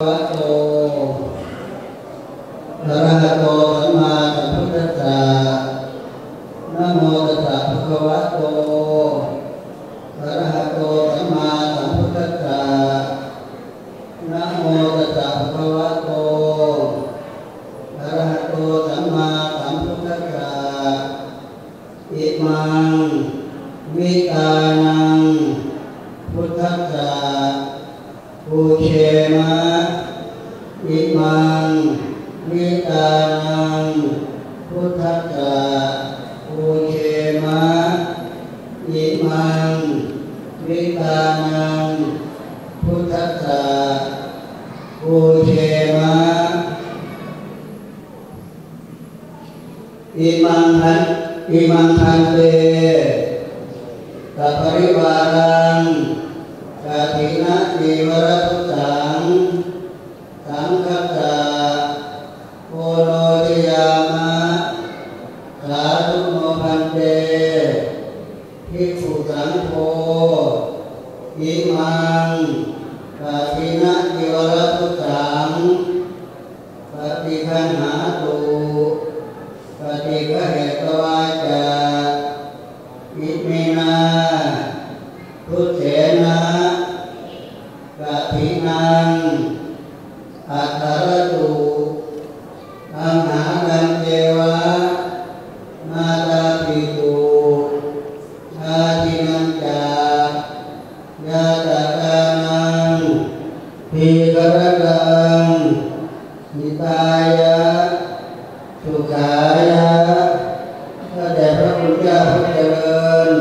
ະວະໂຕ ອະລະຫະໂຕ ສຳມາສຳພຸດທັດສະ ນະໂມຕັດສະ ພະຄະວະໂຕ ອະລະຫະໂຕ ສຳມາສຳພຸດທັດສະ ນະໂມຕັດສະ ພະຄະວະໂຕ ອະລະຫະໂຕ ສຳມາສຳພຸດທັດສະ ອິມັງ ວິຕານັງ ພຸດທັດສະ ປູເຊມະ ອິມັງ ວິຕານັງ ພຸດທັດສະ ປູເຊມະ ອິມັງ ວິຕານັງ ພຸດທັດສະ ປູເຊມະ. ອິມັງພັນ ອິມັງພັນເຕ ສັບປະລິວາລັງ ກະຖິນະຈີວະລະພຸດສັງ ສັງຄັດສະ ໂອໂນຊະຍາມະ ສາທຸໂນພັນເຕ ພິກຂຸສັງໂຄ ອິມັງ ກະຖິນະຈີວະລະພຸດສັງ ປະຕິຄັນຫາຕຸ ປະຕິຄະເຫຕະວາຈະ ອິເມນາ ພຸດເສນະ ກະຖິນັງ ອັດຖະຣະຕຸ ອັງຫາກັນເຈວະ ມາຕາປິຕຸ ອາທິນັນຈະ ຍາຕະການັງ ທີຄະຣະຕັງ ຫິຕາຍະ ສຸຂາຍະ. ຂ້າແດ່ພະຄຸນເຈົ້າຜູ້ຈະເລີນ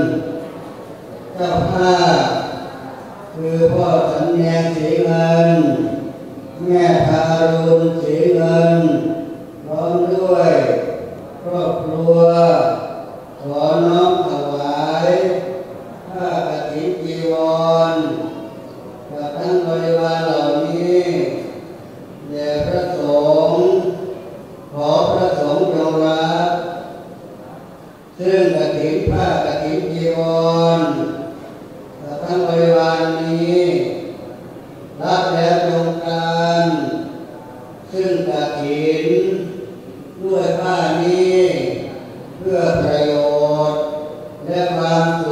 ເຈົ້າພາບ ຄືພໍ່ສຳນຽງສີເງິນ ແມ່ພາລຸນສີເງິນ ພ້ອມດ້ວຍຄອບຄົວ ຂໍນ້ອມຖວາຍຜ້າກະຖິນຈີວອນ ກັບທັງບໍລິວານເຫຼົ່ານີ້ ແດ່ພະສົງ, ຂໍພະສົງຈົ່ງຮັບ ຊຶ່ງກະຖິນ, ຜ້າກະຖິນຈີວອນ ກັບທັງບໍລິວານນີ້, ຮັບແລ້ວຈົ່ງການ ຊຶ່ງກະຖິນດ້ວຍຜ້ານີ້ ເພື່ອປະໂຫຍດ ແລະ ຄວາມສຸ